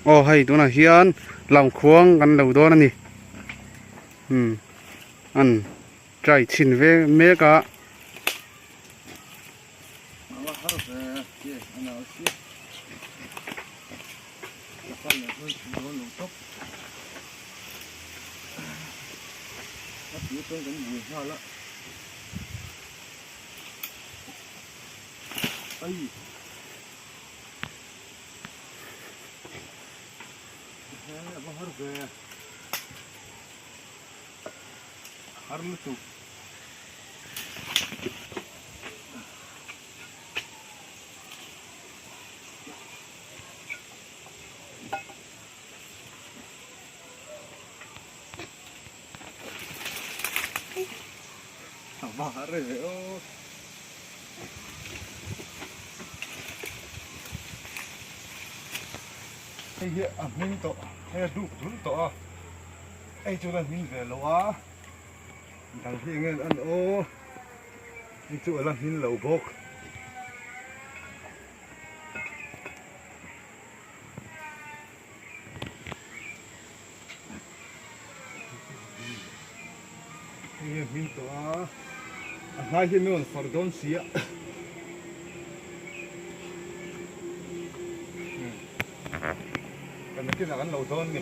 Aw hei tunah hian lamkhuang kan lo dawn a ni umm an try chhin ve mek a. Hei hi a hming tawh hei a duk dul tawh a hei chuan a hming ve lo a dang hi enge an aw hei chu a la hming lo bawk. Hei hi a hming tawh a, a hnai hi an rawn far dawn si a. Kan nakinah kan lo dawn ni,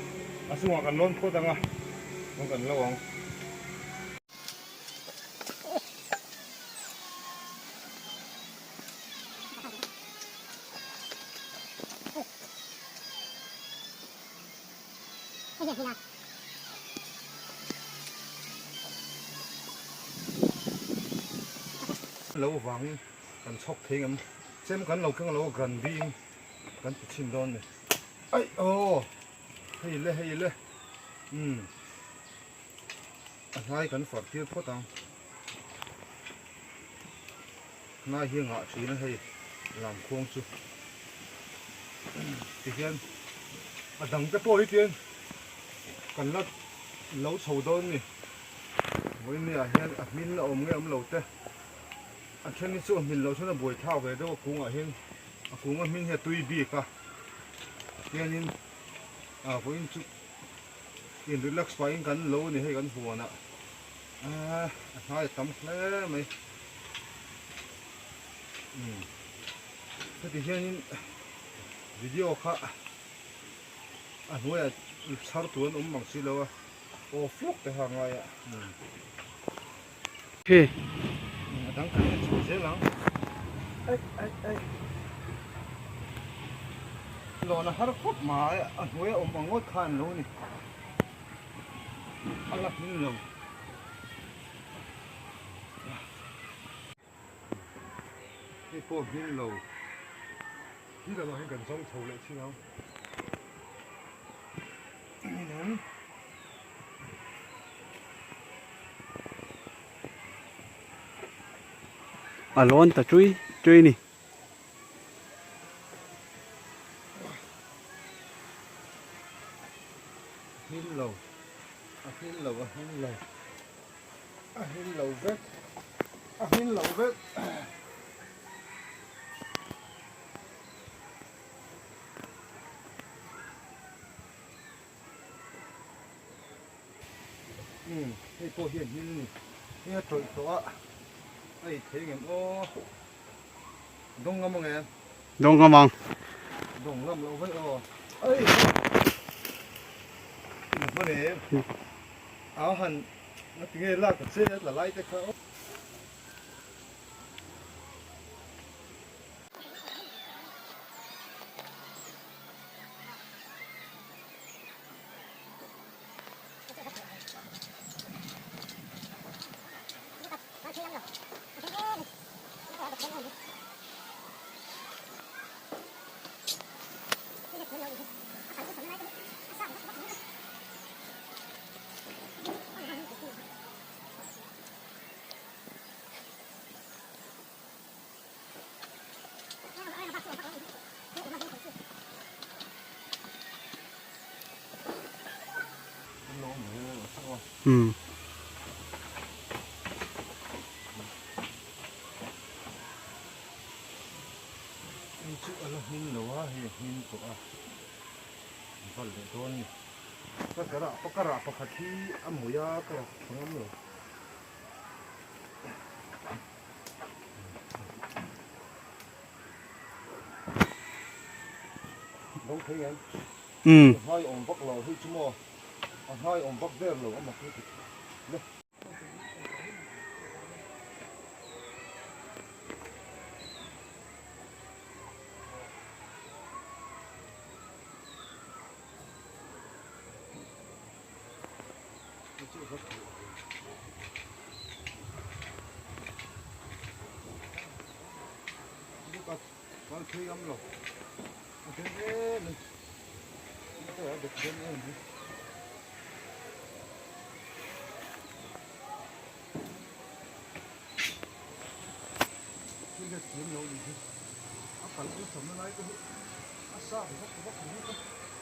a chungah kan lawn phawt ang a, chuan kan lo ang. Lo vangin kan chhawk thei ngam chem kan lo keng lo a gran bing kan ti chhin dawn ni ai aw hei le hei le umm a hnai kan far tir phawt ang hnai hi ngah thin a hei lam khuang chu tihian a dang te pawh hi tian kan la lo chho dawn a ni vawiin ah hian a hmin a awm nge awm lo te a then hi chu a hmin loh chuan a buai thlak ve deuh a kungah hian a kung a hmin hi a tui bik a tianin ah vawiin chu in relax pahin kan lo a ni hei kan huanah a hnai a tam hle mai umm heti hianin video kha a hnuaiah chhar tur an awm mang si lo a aw fuk te kha a ngai a umm a dang kan en chho zel ang aih aih aih lawn a har khawp mai a hnuaia awm ang ngawt kha an lo ni a la hmin lo. Hei pawh hmin lo hi lamah hian kan zawng chho leh thin ang A lawn ta chui chui a ni. Hmin lo a hmin lo a hmin lo. A hmin lo vek a hmin lo vek. Umm hei pawh hi a hmin ni hei a tawih tawh a a ei thei ngem aw dawng ngam ang em? Dawng ngam ang. Dawng ngam loh vek aw. Ei in hman em? A han ngatinge lak ta che la lai te kha aw. Umm. Hei chu a la hmin lo a, hei a hmin tawh a. val leh dawn a ni. Ka ka rah ka rah pakhat hi a mui a ka rah tha ngam lo. Bo thei em? Umm. A hnai awm vak lo hei chu maw a hnai awm vak der lo a mak lutuk le.